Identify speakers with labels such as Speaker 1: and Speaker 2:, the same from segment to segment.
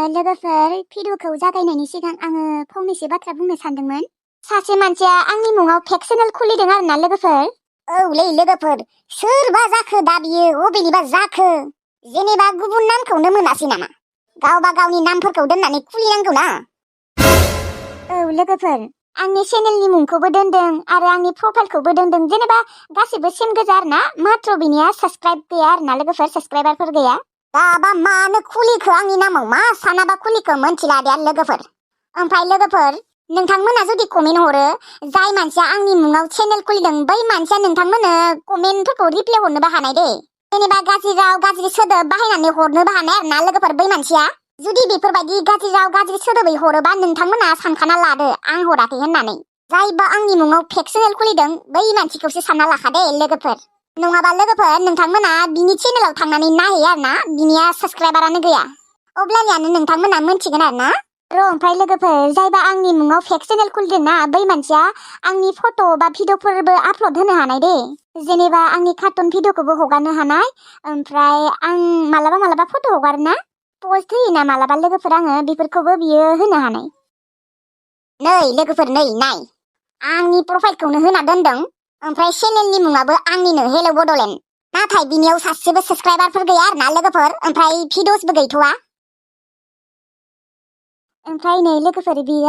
Speaker 1: लोगोफोर भिडिअखौ जागायनायनि सिगां आङो फंनैसो बाथ्रा बुंनो सानदोंमोन। सासे मानसिया आंनि मुङाव फेक चेनेल खुलिदों आरोना लोगोफोर।
Speaker 2: औलै लोगोफोर, सोरबा जाखो दा बियो अबेनिबा जाखो? जेनेबा गुबुन नामखौनो मोनासै नामा? गावबा गावनि नामफोरखौ दोननानै खुलिनांगौ ना।
Speaker 1: औ लोगोफोर, आंनि चेनेलनि मुंखौबो दोनदों आरो आंनि प्रफाइलखौबो दोनदों। जेनेबा गासिबो सेम गोजा आरोना, मात्र बिनिया साबस्क्राइब गैया आरोना लोगोफोर, साबस्क्राइबारफोर गैया।
Speaker 2: दाबा मानो खुलिखो आंनि नामाव? मा सानाबा खुलिखो मोनथिला दे लोगोफोर। ओमफ्राय लोगोफोर, नोंथांमोना जुदि कमेन्ट हरो, जाय मानसिया आंनि मुङाव चेनेल खुलिदों बै मानसिया नोंथांमोननो कमेन्टफोरखौ रिप्लाय हरनोबो हानाय दे। जेनेबा गाज्रि राव गाज्रि सोदोब बाहायनानै हरनोबो हानाय आरोना लोगोफोर बै मानसिया। जुदि बेफोरबायदि गाज्रि राव गाज्रि सोदोबै हरोबा नोंथांमोना सानखाना लादो आं हराखै होननानै। जायबा आंनि मुङाव फेक चेनेल खुलिदों बै मानसिखौसो सानना लाखादे लोगोफोर। नङाबा लोगोफोर नोंथांमोना बिनि चेनेलाव थांनानै नायहैयो आरोना, बिनिया साबस्क्राइबारानो गैया। अब्लानियानो नोंथांमोना मोनथिगोन आरोना।
Speaker 1: ओमफ्राय लोगोफोर, जायबा आंनि मुङाव फेक चेनेल खुलिदों ना बै मानसिया आंनि फट' बा भिडिअफोरबो आपल'ड होनो हानाय दे। जेनेबा आंनि कार्टुन भिडिअखौबो हगारनो हानाय। ओमफ्राय आं मालाबा फट' हगारोना, पस्ट होयोना मालाबा लोगोफोर, आङो बेफोरखौबो बियो होनो हानाय।
Speaker 2: नै लोगोफोर, नै नाय, आंनि प्रफाइलखौनो होना दोनदों। ओमफ्राय चेनेलनि मुङाबो आंनिनो, हेल' बड'लेण्ड। नाथाय बिनियाव सासेबो साबस्क्राइबारफोर गैया आरोना लोगोफोर, ओमफ्राय भिडिअसबो गैथ'वा।
Speaker 1: ओमफ्राय नै लोगोफोर, बियो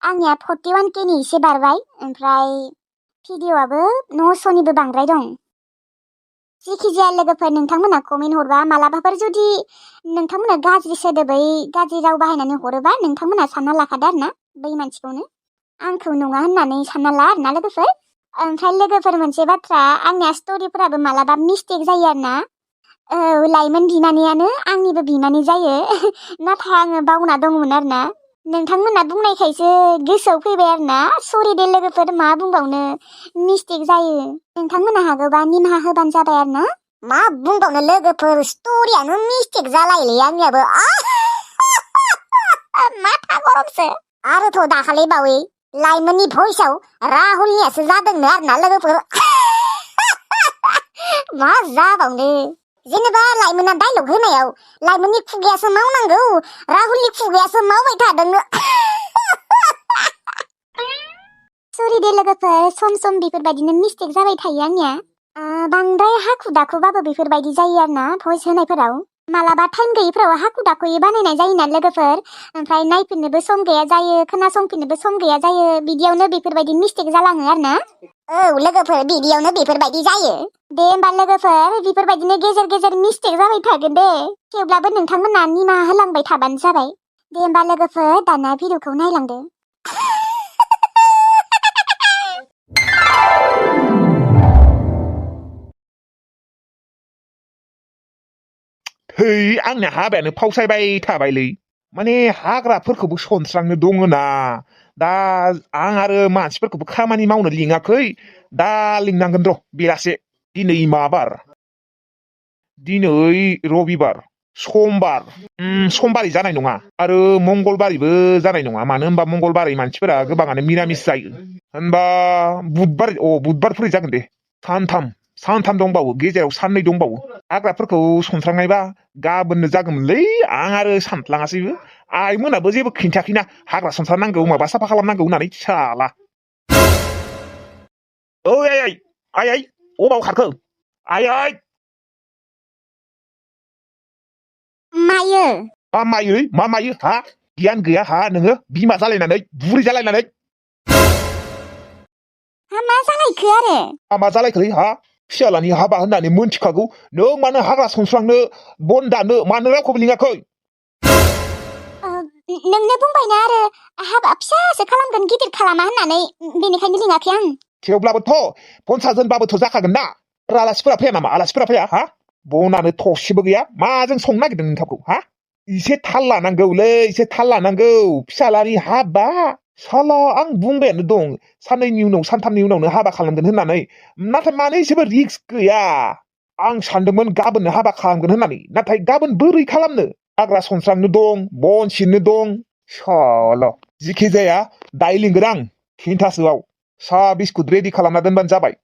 Speaker 1: आंनिया 41K नि एसे बारबाय। ओमफ्राय भिडिअआबो 900निबो बांद्राय दं। जिखिजाया लोगोफोर, नोंथांमोना कमेन्ट हरबा मालाबाफोर जुदि नोंथांमोना गाज्रि सोदोबै गाज्रि राव बाहायनानै हरोबा नोंथांमोना सानना लाखादो आरोना बै मानसिखौनो, आंखौ नङा होननानै सानना ला आरोना लोगोफोर। ओमफ्राय लोगोफोर, मोनसे बाथ्रा, आंनिया स्ट'रिफोराबो मालाबा मिस्टेक जायो आरोना। औ, लाइमोन बिमानैयानो आंनिबो बिमानै जायो। नाथाय आङो बावना दंमोन आरोना। नोंथांमोना बुंनायखायसो गोसोआव फैबाय आरोना। सरि दे लोगोफोर, मा बुंबावनो, मिस्टेक जायो। नोंथांमोना हागौबा निमाहा होबानो जाबाय आरोना।
Speaker 2: मा बुंबावनो लोगोफोर, स्ट'रियानो मिस्टेक जालायोलै आंनियाबो। माथा गरमसो। आरोथ' दाखालि बावै लाइमोननि भइसआव राहुलनियासो जादोंनो आरोना लोगोफोर। मा जाबावनो। जेनेबा लाइमोना डायलग होनायाव लाइमोननि खुगायासो मावनांगौ, राहुलनि खुगायासो मावबाय थादोंनो।
Speaker 1: सरि दे लोगोफोर, सम सम बेफोरबायदिनो मिस्टेक जाबाय थायो आंनिया। बांद्राय हाखु दाखुबाबो बेफोरबायदि जायो आरोना भइस होनायफोराव। मालाबा टाइम गैयिफोराव हाखु दाखुयै बानायनाय जायोना लोगोफोर। ओमफ्राय नायफिननोबो सम गैया जायो, खोनासंफिननोबो सम गैया जायो, बिदियावनो बेफोरबायदि मिस्टेक जालाङो आरोना।
Speaker 2: औ लोगोफोर, बिदियावनो बेफोरबायदि जायो।
Speaker 1: दे होमबा लोगोफोर, बेफोरबायदिनो गेजेर गेजेर मिस्टेक जाबाय थागोन दे। थेवब्लाबो नोंथांमोना निमाहा होलांबाय थाबानो जाबाय। दे होमबा लोगोफोर, दाना भिडिअखौ नायलांदो।
Speaker 3: है, आंना हाबायानो फावसायबाय थाबायलै। माने हाग्राफोरखौबो सनस्रांनो दङना। दा आं आरो मानसिफोरखौबो खामानि मावनो लिङाखै। दा लिंनांगोन र' बेलासे। दिनै मा बार? दिनै रबिबार, समबार। समबारै जानाय नङा आरो मंगलबारैबो जानाय नङा। मानो होनबा मंगलबारै मानसिफोरा गोबाङानो मिरामिस जायो। होनबा बुधबारफोरै जागोन दे। सानथाम दंबावो, गेजेराव साननै दंबावो। हाग्राफोरखौ सनस्रांनायबा गाबोननो जागौमोनलै। आं आरो सानफ्लाङासैबो। आइमोनाबो जेबो खिन्थाखैना हाग्रा सनस्रांनांगौ, माबा साफा खालामनांगौ होननानै। साला। ओइ आइ अबाव खारखो? आइ
Speaker 1: मायो?
Speaker 3: मा मायो हा? गियान गैया हा नोङो? बिमा जालायनानै, बुरि जालायनानै।
Speaker 1: हा, मा जालायखो आरो?
Speaker 3: मा जालायखोलै हा? फिसालानि हाबा होननानै मोनथिखागौ। नों मानो हाग्रा सनस्रांनो, बन दानो, मानो रावखौबो लिङाखै?
Speaker 1: नोंनो बुंबायना आरो हाबा फिसासो खालामगोन, गिदिर खालामा होननानै, बेनिखायनो लिङाखै आं।
Speaker 3: थेवब्लाबोथ' 50 जनबाबोथ' जाखागोन ना। आलासिफोरा फैया नामा? आलासिफोरा फैया हा? बनानो थरसेबो गैया। माजों संनो नागिरदों नोंथांखौ हा? एसे थाल लानांगौलै, एसे थाल लानांगौ। फिसालानि हाबा। साला, आं बुंबायानो दं साननैनि उनाव सानथामनि उनावनो हाबा खालामगोन होननानै। नाथाय मानो एसेबो रिक्स गैया? आं सानदोंमोन गाबोननो हाबा खालामगोन होननानै। नाथाय गाबोन बोरै खालामनो? हाग्रा सनस्रांनो दं, बन सिननो दं। साला। जिखि जाया दाय लिंगोन आं 10थासोआव। साहा बिस्कुट रेडि खालामना दोनबानो जाबाय।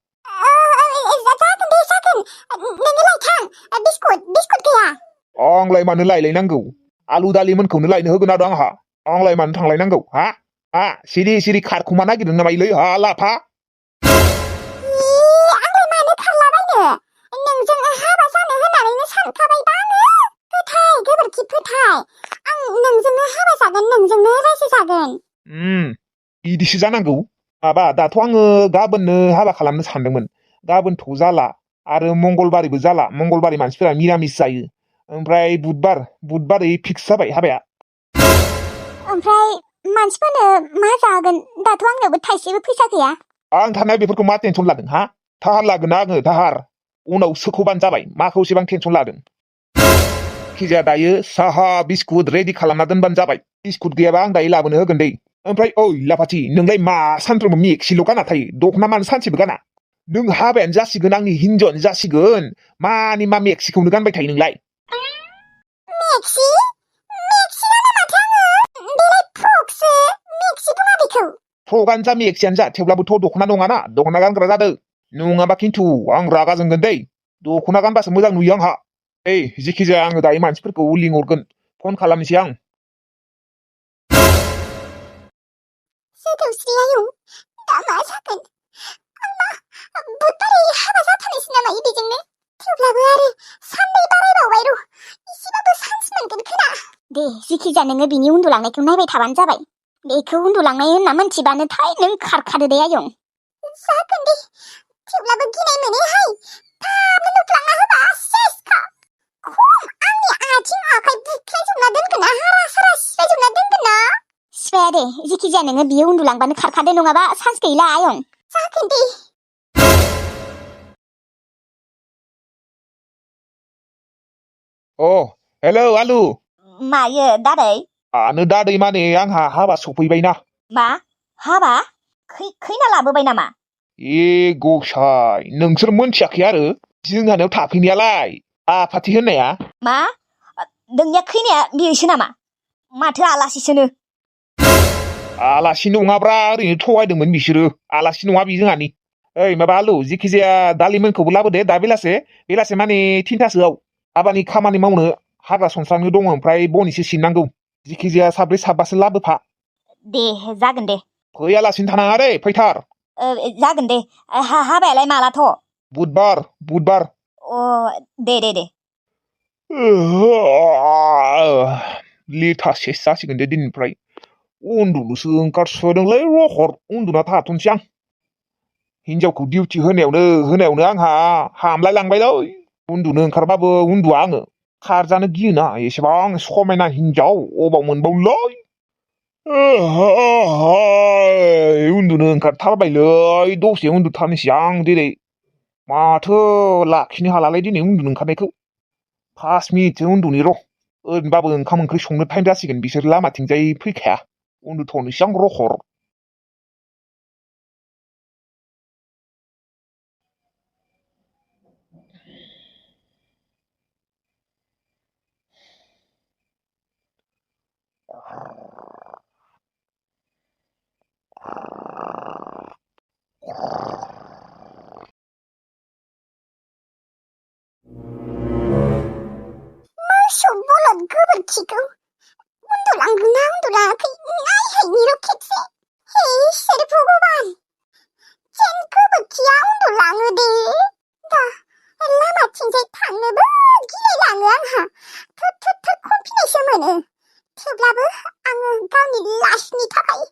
Speaker 2: जागोन। नोङोलाय थां, बिस्कुट गैया।
Speaker 3: आंलाय मानो लायलायनांगौ? आलु दालिमोनखौनो लायनो होगोन आरो आंलाय मानो थांलायनांगौ सिरि सिरि खारखुमा नागिरदों नामा इलै लाफा
Speaker 2: आंलाय मानो खारलाबायनो नोंजों हाबा जानो होननानैनो सानखाबायबा आङो फोथाय गोबोरखि फोथाय आं नोंजोंनो हाबा जागोन नोंजोंनो रायजो जागोन
Speaker 3: इदिसो जानांगौ माबा दाथ' आङो गाबोननो हाबा खालामनो सानदोंमोन गाबोनथ' जाला आरो मंगलबारबो जाला मंगलबारै मानसिफोरा मिरामिस जायो ओमफ्राय बुधबारै फिक्स जाबाय हाबाया
Speaker 1: ओमफ्राय मानसिफोरनो मा जागोन दाथ' आंनावबो थाइसेबो फैसा गैया
Speaker 3: आं थानाय बेफोरखौ मा टेनसन लादों दाहार लागोन ना आङो दाहार उनाव सोख'बानो जाबाय माखौ एसेबां टेनसन लादों खिजाया दायो साहा बिस्कुट रेडि खालामना दोनबानो जाबाय बिस्कुट गैयाबा आं दायो लाबोनो होगोन दै ओमफ्राय ओइ लाफाथि नोंलाय मा सानफ्रोमबो मेक्सिल' गाना थायो दख'ना मानो सानसेबो गाना नों हाबायानो जासिगोन आंनि हिनजावानो जासिगोन मानि मा मेक्सिखौनो गानबाय थायो नोंलाय
Speaker 2: मेक्सि गाना माथो आङो बेलाय फ्रकसो मेक्सि बुङा बेखौ
Speaker 3: फ्रकआनो जा मेक्सियानो जा थेवब्लाबोथ' दख'ना नङाना दख'ना गानग्रा जादों नङाबा खिन्थु आं रागा जोंगोन दै दख'ना गानबासो मोजां नुयो आंहा जेखि जाया आङो दायो मानसिफोरखौ लिंहरगोन फन खालामनोसै आं
Speaker 2: सोदोमस्रि आयं दा मा जागोन आंना बुधबारै हाबा जाथारनोसै नामा बेजोंनो थेवब्लाबो आरो साननै बारायबावबाय र' एसेबाबो चान्स मोनगोन खोना
Speaker 1: दे जेखि जाया नोङो बिनि उन्दुलांनायखौ नायबाय थाबानो जाबाय बेखौ उन्दुलांनाय होनना मोनथिबानोथाय नों खारखादो दे आयं
Speaker 2: जागोन दे थेवब्लाबो गिनाय मोनोहाय थाबनो नुफ्लांना होबा सेसखा खम आंनि आथिं आखाइ बुख्लायजोबना दोनगोन ना हारा सारा सिफायजोबना दोनगोन ना
Speaker 1: सिफाया दे जेखि जाया नोङो बियो उन्दुलांबानो खारखादो नङाबा चान्स गैला आयं
Speaker 2: जागोन दे
Speaker 3: हेलौ आलु
Speaker 4: मायो दादै
Speaker 3: आनो दादै माने आंहा हाबा सफैबायना
Speaker 4: मा हाबा खैना लाबोबाय नामा
Speaker 3: गसाय नोंसोर मोनथियाखै आरो जोंहानाव थाफैनायालाय आफाथि होननाया
Speaker 4: मा नोंनिया खैनाया बेसो नामा माथो आलासिसोनो
Speaker 3: आलासि नङाब्रा ओरैनो थगायदोंमोन बिसोरो आलासि नङा बि जोंहानि माबा आलु जेखि जाया दालिमोनखौबो लाबोदे दा बेलासे माने 3थासोआव हाबानि खामानि मावनो हाग्रा सनस्रांनो दङ ओमफ्राय बन एसे सिननांगौ जेखि जाया 7-8 लाबोफा
Speaker 4: दे जागोन दे
Speaker 3: फैयालासिनो थानाङा दै फैथार
Speaker 4: जागोन दे हाबायालाय मालाथ'
Speaker 3: बुधबार
Speaker 4: अ दे
Speaker 3: लेथासेस जासिगोन दे दिननिफ्राय उन्दुनोसो ओंखारसोदोंलै रखर उन्दुना थाथ'नोसै आं हिनजावखौ डिउटि होनायावनो आंहा हामलाय लांबायलै उन्दुनो ओंखारबाबो उन्दुआ आङो खारजानो गियोना एसेबां समायना हिनजाव अबाव मोनबावलै उन्दुनो ओंखारथारबायलै दसे उन्दुथारनोसै आं दिनै माथो लाखिनो हालालै दिनै उन्दुनो ओंखारनायखौ 5 मिनिटसो उन्दुनि र' ओरैनोबाबो ओंखाम ओंख्रि संनो टाइम जासिगोन बिसोर लामाथिंजाय फैखाया उन्दुथ'नोसै आं रखर
Speaker 2: मोसौ बलद गोबोरखिखौ उन्दुलांगोन ना उन्दुलाङाखै नायहायनि र' खेबसे हे इसोर भगबान जेन गोबोरखिया उन्दुलाङो दे दा लामाथिंजाय थांनोबो गिलायलाङो आंहा थोद खनफिननायसो मोनो थेवब्लाबो आङो गावनि लासनि थाखाय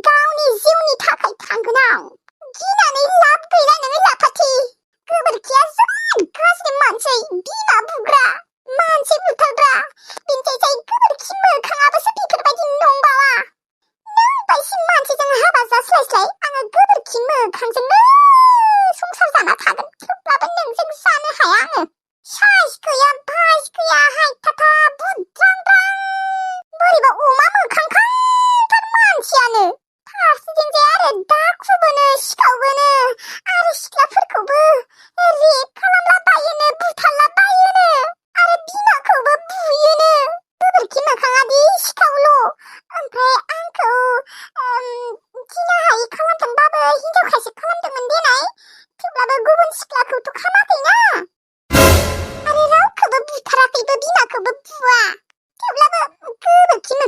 Speaker 2: गावनि जिउनि थाखाय थांगोन आं गिनानै लाब गैला नोङो लाफाथि गोबोरखिया जोबोद गाज्रि मानसि बिमा बुग्रा मानसि बुथारग्रा बिनिफ्राय जाय गोबोरखि मोखाङाबोसो बेफोरबायदि नंबावा नों बायदि मानसिजों हाबा जास्लायस्लाय आङो गोबोरखि मोखांजोंनो संसार जाना थागोन थेवब्लाबो नोंजों जानो हाया आङो साइस गैया भाइस गैया हायथाथा बुद्रांद्रां बोरैबा अमा मोखांखाथार मानसियानो फारसेथिंजाय आरो दाखुबोनो सिखावबोनो आरो सिख्लाफोरखौबो रेप खालामला बायोनो बुथारला बायोनो आरो बिमाखौबो बुयोनो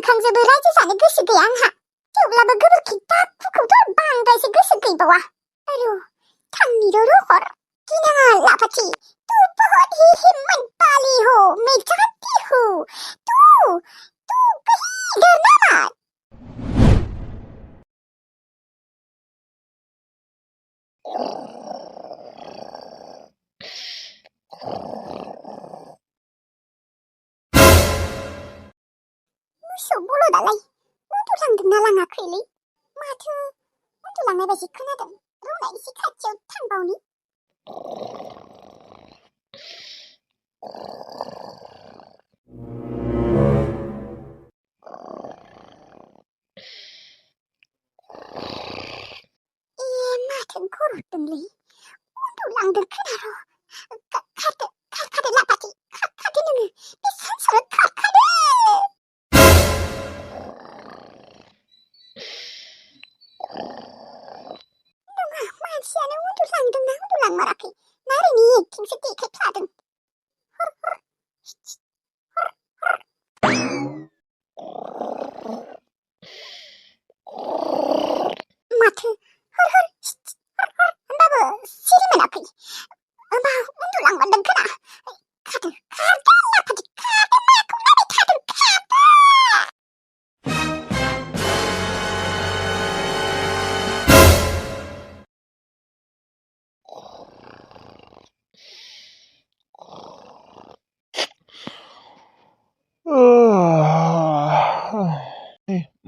Speaker 2: मोखांजोंबो रायजो जानो गोसो गैया आंहा थेवब्लाबो गोबोरखि दागफोरखौथ' बांद्रायसो गोसो गैबावा आरो थांनिर' रहर गिनाङा लाफाथि तू बहुत ही हिम्मत वाली हो मैं जानती हूँ तू कहीं डरना मत मोसौ बलदालाय उन्दुलांदोंना लाङाखैलै माथो उन्दुलांनाय बायदि खोनादों रौना एसे खाथियाव थांबावनि माथो गरदोंलै उन्दुलांदों खोनार' खारखादो लाफाथि खारखादो नोङो बे सानसेयाव खारखादो मानसियानो उन्दुलांदोंना उन्दुलांमाराखै ना ओरैनो एक्टिंसो देखायफ्लादों माथो होनबाबो सिरि मोनाखै होनबा उन्दुलांमारदों खोना खारदो लाफाथि खारदो माखौ नायबाय थादों खारदो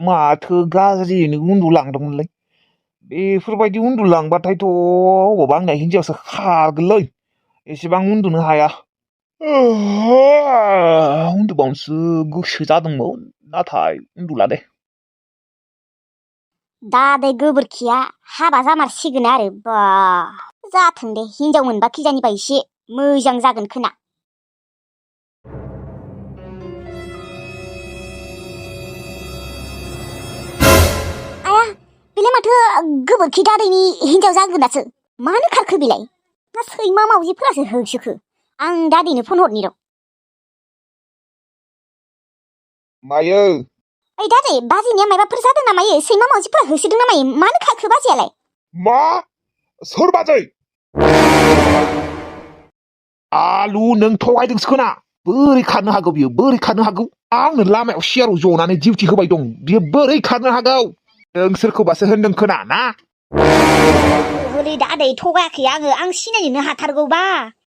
Speaker 3: माथो गाज्रियैनो उन्दुलांदोंमोनलै बेफोरबायदि उन्दुलांबाथायथ' अबावबा आंना हिन्जावसो खारगोनलै एसेबां उन्दुनो हाया उन्दुबावनोसो गोसो जादोंमोन नाथाय उन्दुला दे
Speaker 1: दा बे गोबोरखिया हाबा जामारसिगोन आरो बा जाथों दे हिनजाव मोनबा खिजानिबा एसे मोजां जागोन खोना आया बेलाय माथो गोबोरखि दादैनि हिनजाव जागोनासो मानो खारखो बेलाय ना सैमा मावजिफोरासो होसोखो आं दादैनो फन हरनि र'
Speaker 3: मायो
Speaker 1: ओइ दादै बाजैनिया मायबाफोर जादों ना मायो सैमा मावजिफोरा होसोदों ना मायो मानो खारखो बाजैयालाय
Speaker 3: मा सोर बाजै आलु नों थगायदोंसो खोना बोरै खारनो हागौ बियो बोरै खारनो हागौ आंनो लामायाव सियाराव जनानै डिउटि होबाय दं बियो बोरै खारनो हागौ नों सोरखौबासो होनदों खोना ना
Speaker 4: ओरै दादै थगायाखै आं सिनायनोनो हाथारगौबा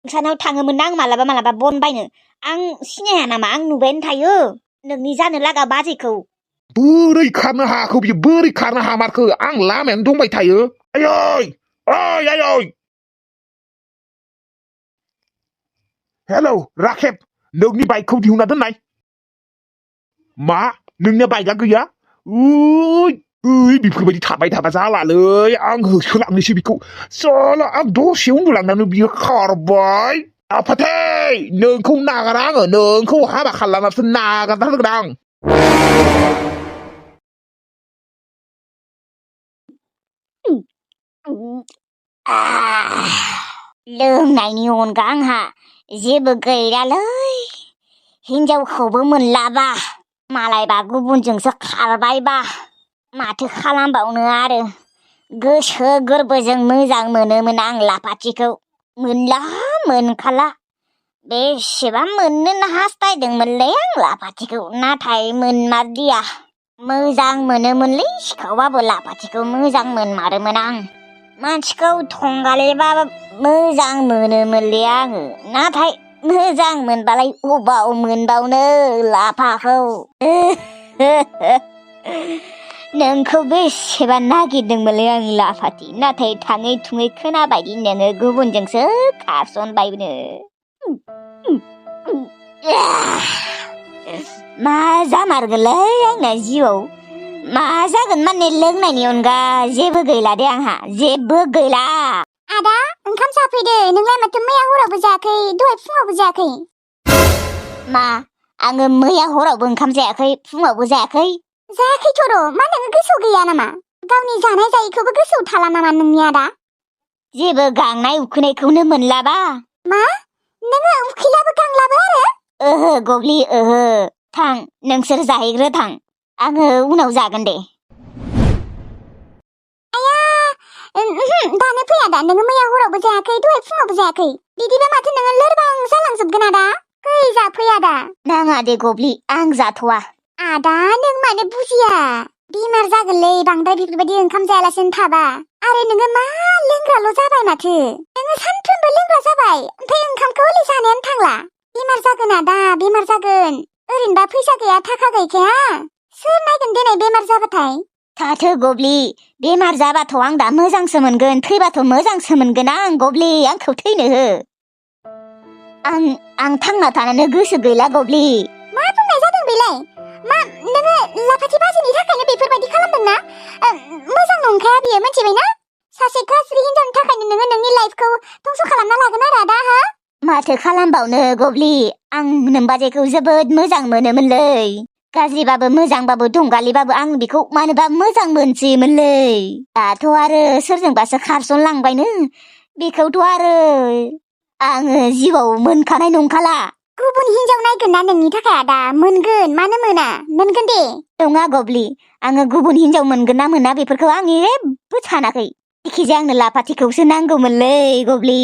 Speaker 4: नोंसानाव थाङोमोन ना आं मालाबा बन बायनो आं सिनाया नामा आं नुबायानो थायो नोंनि जानो लागा बाजैखौ
Speaker 3: बोरै खारनो हायाखौ बियो बोरै खारनो हामारखो आं लामायावनो दंबाय थायो आयै ओइ आयै हेलौ राखेब नोंनि बाइकखौ दिहुनना दोननाय मा नोंनिया बाइकआ गैया बेफोरबायदि थाबाय थाबा जालालै आं होसोलांनोसै बेखौ साला आं दसे उन्दुलांनानै बियो खारबाय आफाथै नोंखौ नागारा आङो नोंखौ हाबा खालामनासो नागारथारगोन आं
Speaker 1: लोंनायनि अनगा आंहा जेबो गैयालै हिनजावखौबो मोनलाबा मालायबा गुबुनजोंसो खारबायबा माथो खालामबावनो आरो गोसो गोरबोजों मोजां मोनोमोन आं लाफाथिखौ मोनला मोनखाला बेसेबा मोननो हास्थायदोंमोनलै आं लाफाथिखौ नाथाय मोनमारदिया मोजां मोनोमोनलै सिखावबाबो लाफाथिखौ मोजां मोनमारोमोन आं मानसिखौ थंगालेबाबो मोजां मोनोमोनलै आङो नाथाय मोजां मोनबालाय अबाव मोनबावनो लाफाखौ नोंखौ बेसेबा नागिरदोंमोनलै आं लाफाथि नाथाय थाङै थुङै खोनाबायदि नोङो गुबुनजोंसो खारसनबायनो मा जामारगोनलै आंना जिउआव मा जागोन माने लोंनायनि अनगा जेबो गैला दे आंहा जेबो गैला
Speaker 2: आदा ओंखाम जाफैदो नोंलाय माथो मैया हरावबो जायाखै दहाय फुङावबो जायाखै
Speaker 1: मा आङो मैया हरावबो ओंखाम जायाखै फुङावबो जायाखै
Speaker 2: जायाखैथ' र' मा नोङो गोसोआव गैया नामा गावनि जानाय जायैखौबो गोसोआव थाला नामा नोंनि आदा
Speaker 1: जेबो गांनाय उखैनायखौनो मोनलाबा
Speaker 2: मा नोङो उखैलाबो गांलाबो आरो
Speaker 1: ओहो गब्लि ओहो थां नोंसोर जाहैग्रो थां
Speaker 4: आङो उनाव जागोन दे।
Speaker 2: दानो फैया दा नोङो मैया हरावबो जायाखै दहाय फुङावबो जायाखै बिदिबा माथो नोङो लोरबां जालांजोबगोन आदा फै जाफै आदा
Speaker 4: नाङा दे गब्लि आं जाथ'वा।
Speaker 2: आदा नों मानो बुजिया बेमार जागोनलै बांद्राय बेफोरबायदि ओंखाम जायालासिनो थाबा आरो नोङो मा लोंग्राल' जाबाय माथो नोङो सानफ्रोमबो लोंग्रा जाबाय ओमफ्राय ओंखामखौ हले जानायानो थांला बेमार जागोन आदा बेमार जागोन ओरैनोबा फैसा गैया थाखा गैखाया सोर नायगोन देनाय बेमार जाबाथाय
Speaker 4: थाथो गब्लि बेमार जाबाथ' आं दा मोजांसो मोनगोन थैबाथ' मोजांसो मोनगोन आं गब्लि आंखौ थैनो हो। आं थांना थानो गोसो गैला गब्लि।
Speaker 2: मा बुंनाय जादों बेलाय मा नोङो लाफाथि बाजैनि थाखायनो बेफोरबायदि खालामदोंना मोजां नंखाया बियो मिथिबायना सासे गाज्रि हिनजावनि थाखायनो नोङो नोंनि लाइफखौ धंस खालामना लागोन आरो आदा हा
Speaker 4: माथो खालामबावनो गब्लि आं नोमबाजैखौ जोबोद मोजां मोनोमोनलै गाज्रिबाबो मोजांबाबो दंगालिबाबो आं बेखौ मानोबा मोजां मोनसोयोमोनलै दाथ' आरो सोरजोंबासो खारसनलांबायनो बेखौथ' आरो आङो जिउआव मोनखानाय नंखाला।
Speaker 2: गुबुन हिनजाव नायगोन ना नोंनि थाखाय आदा मोनगोन मानो मोना मोनगोन दे।
Speaker 4: नङा गब्लि आङो गुबुन हिनजाव मोनगोन ना मोना बेफोरखौ आं जेबो सानाखै जायखिजाया आंनो लाफाथिखौसो नांगौमोनलै गब्लि।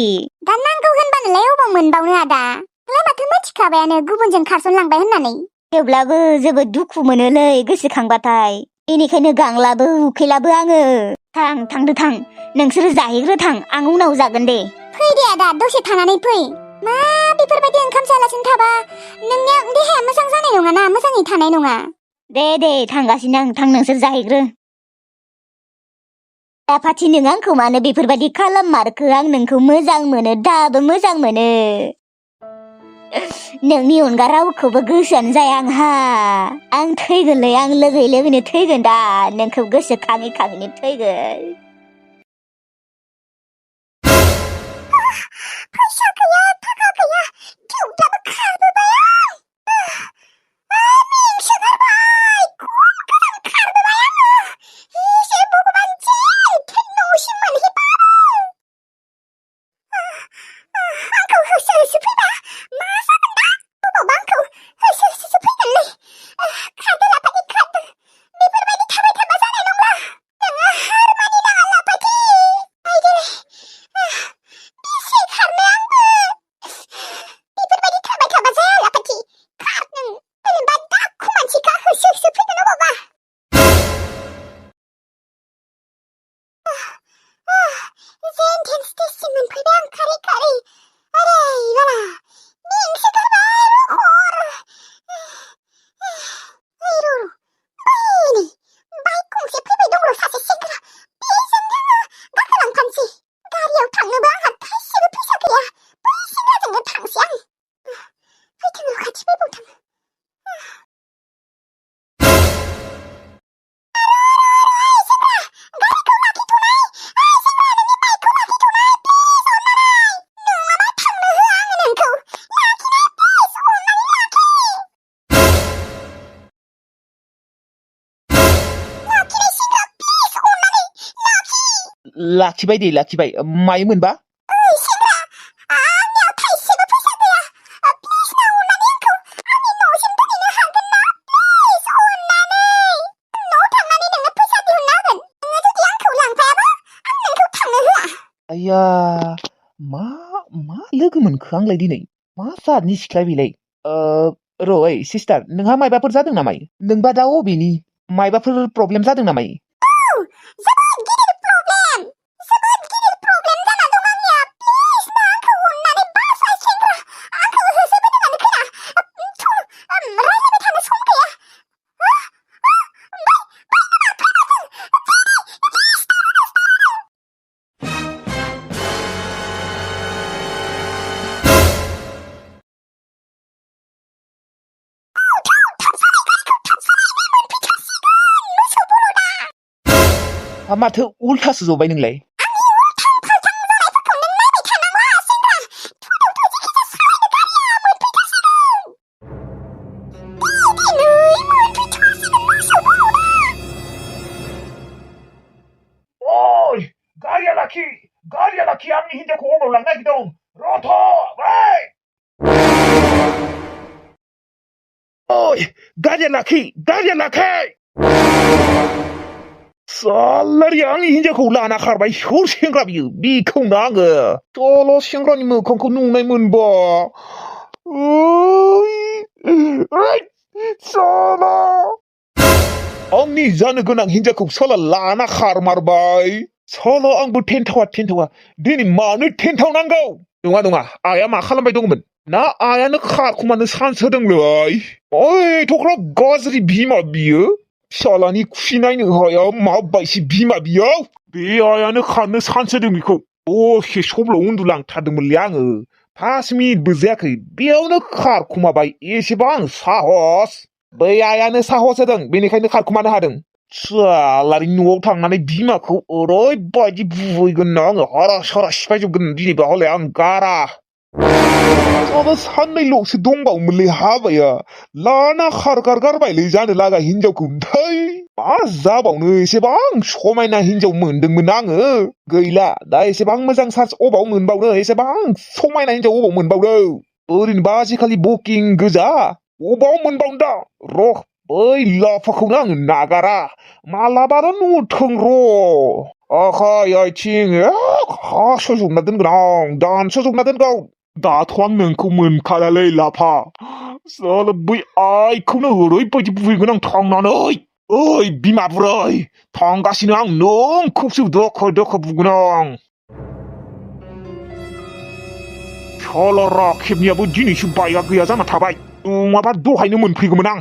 Speaker 2: दा नांगौ होनबानोलाय अबाव मोनबावनो आदा नोंलाय माथो मिथिखाबायानो गुबुनजों खारसनलांबाय होननानै
Speaker 4: थेवब्लाबो जोबोद दुखु मोनोलै गोसोखांबाथाय बेनिखायनो गांलाबो उखैलाबो आङो। थांदो थां नोंसोरो जाहैग्रो थां आं उनाव जागोन दे।
Speaker 2: फै दे आदा दसे थानानै फै मा बेफोरबायदि ओंखाम जायालासिनो थाबा नोंनिया देहाया मोजां जानाय नङाना मोजाङै थानाय नङा।
Speaker 4: दे थांगासिनो आं थां नोंसोर जाहैग्रो। लाफाथि नों आंखौ मानो बेफोरबायदि खालाममारखो आं नोंखौ मोजां मोनो दाबो मोजां मोनो नोंनि अनगा रावखौबो गोसोआनो जाया आंहा आं थैगोनलै आं लोगैनो थैगोन दा नोंखौ गोसोखाङै खाङैनो थैगोन।
Speaker 2: फैसा गैया थाखा गैया थेवब्लाबो खारबोबाय आं मेंसोगारबाय खम गोजान खारबोबाय आङो एसे भगबानजों न'सिम मोनहैबाबो आंखौ होसो फैबा मा जागोन दा बबावबा आंखौ होसो फैगोनलै खारदो लाफाथि खारदो बेफोरबायदि थाबाय थाबा जानाय नंला नोङो हार मानिनाङा लाफाथि आइदै बेसे खारनो आंबो बेफोरबायदि थाबाय थाबा जाया लाफाथि खार नों ओरैनोबा दाखु मानसिखा होसो फैगोन अबावबा जेन थेन स्टेजसिम मोनफैबाय आं खारै खारै ओरै बाला मेंसोगारबाय हर ओइ र' बैनै बाइक गंसे फैबाय दं र' सासे सेंग्रा बेजोंनो गाखोलांफानोसै गारियाव थांनोबो आंहा थाइसेबो फैसा गैया बै सेंग्राजोंनो थांसै आं फैथों र' खाथि फैबावथों
Speaker 3: लाखिबाय दे लाखिबाय मायो मोनबा
Speaker 2: आंनियाव थाइसेबो फैसा गैया प्लिज ना अननानै आंखौ आंनि न'सिम दोनहैनो हागोन ना प्लिज अननानै न'आव थांनानै नोंनो फैसा दिहुनना होगोन नोङो जुदि आंखौ लांफायाबा आं नोंखौ थांनो होआ
Speaker 3: आया मा लोगो मोनखो आंलाय दिनै मा जातनि सिख्ला बेलाय र' ओइ सिस्टार नोंहा मायबाफोर जादों नामा नोंबा दा अबेनि मायबाफोर प्रब्लेम जादों नामा
Speaker 2: जोबोद गिदिर प्रब्लेम जाना दं आंनिया प्लिज ना आंखौ अननानै बासाय सेंग्रा आंखौ होसोबोदोंआनो खोना रायलायबाय थानो सम गैया
Speaker 3: माथो उल्थासो जबाय नोंलाय गारिया लाखि आंनि हिनजावखौ अबाव लांनो नागिरदों रथ' ओइ गारिया लाखि 살라리 आंनि हिन्जावखौ लाना खारबाय सोर सेंग्रा बियो बेखौनो आङो सल' सेंग्रानि मोखांखौ नुनाय मोनबा ओइ सल' आंनि जानो गोनां हिन्जावखौ साला लाना खारमारबाय साला आंबो टेनथावा दिनै मानो टेनथावनांगौ नङा आइया मा खालामबाय दंमोन ना आइयानो खारखुमानो चान्स होदोंलै ओइ थख्रा गाज्रि बिमा बियो फिसालानि खुसि नायनो हाया माबायदि बिमा बियो बे आइयानो खारनो चान्स होदों बेखौ दसे समल' उन्दुलांथारदोंमोनलै आङो 5 मिनिटबो जायाखै बेयावनो खारखुमाबाय एसेबां साहस बै आइयानो साहस होदों बेनिखायनो खारखुमानो हादों सालारि न'आव थांनानै बिमाखौ ओरैबायदि बुहैगोन ना आङो हारा सारा सिफायजोबगोन दिनैबा हले आं गारा साला साननैल'सो दंबावोमोनलै हाबाया लाना खारगारगारबायलै जानो लागा हिनजावखौ थै मा जाबावनो एसेबां समायना हिनजाव मोनदोंमोन आङो गैला दा एसेबां मोजां सार्च अबाव मोनबावनो एसेबां समायना हिनजाव अबाव मोनबावनो ओरैनोबा आजिखालि बुकिं गोजा अबाव मोनबावनो दा र' बै लाफाखौनो आङो नागारा मालाबानो नुथों र' आखाइ आथिं हास'जोबना दोनगोन आं दानस'जोबना दोनगौ दाथ' आं नोंखौ मोनखालालै लाफा साला बै आइखौनो ओरैबायदि बुहैगोन आं थांनानै ओइ बिमा बुरै थांगासिनो आं नोंखौसो दोखो बुगोन आं साला राखेबनियाबो दिनैसो बाइकआ गैया जाना थाबाय नङाबा दहायनो मोनफैगौमोन आं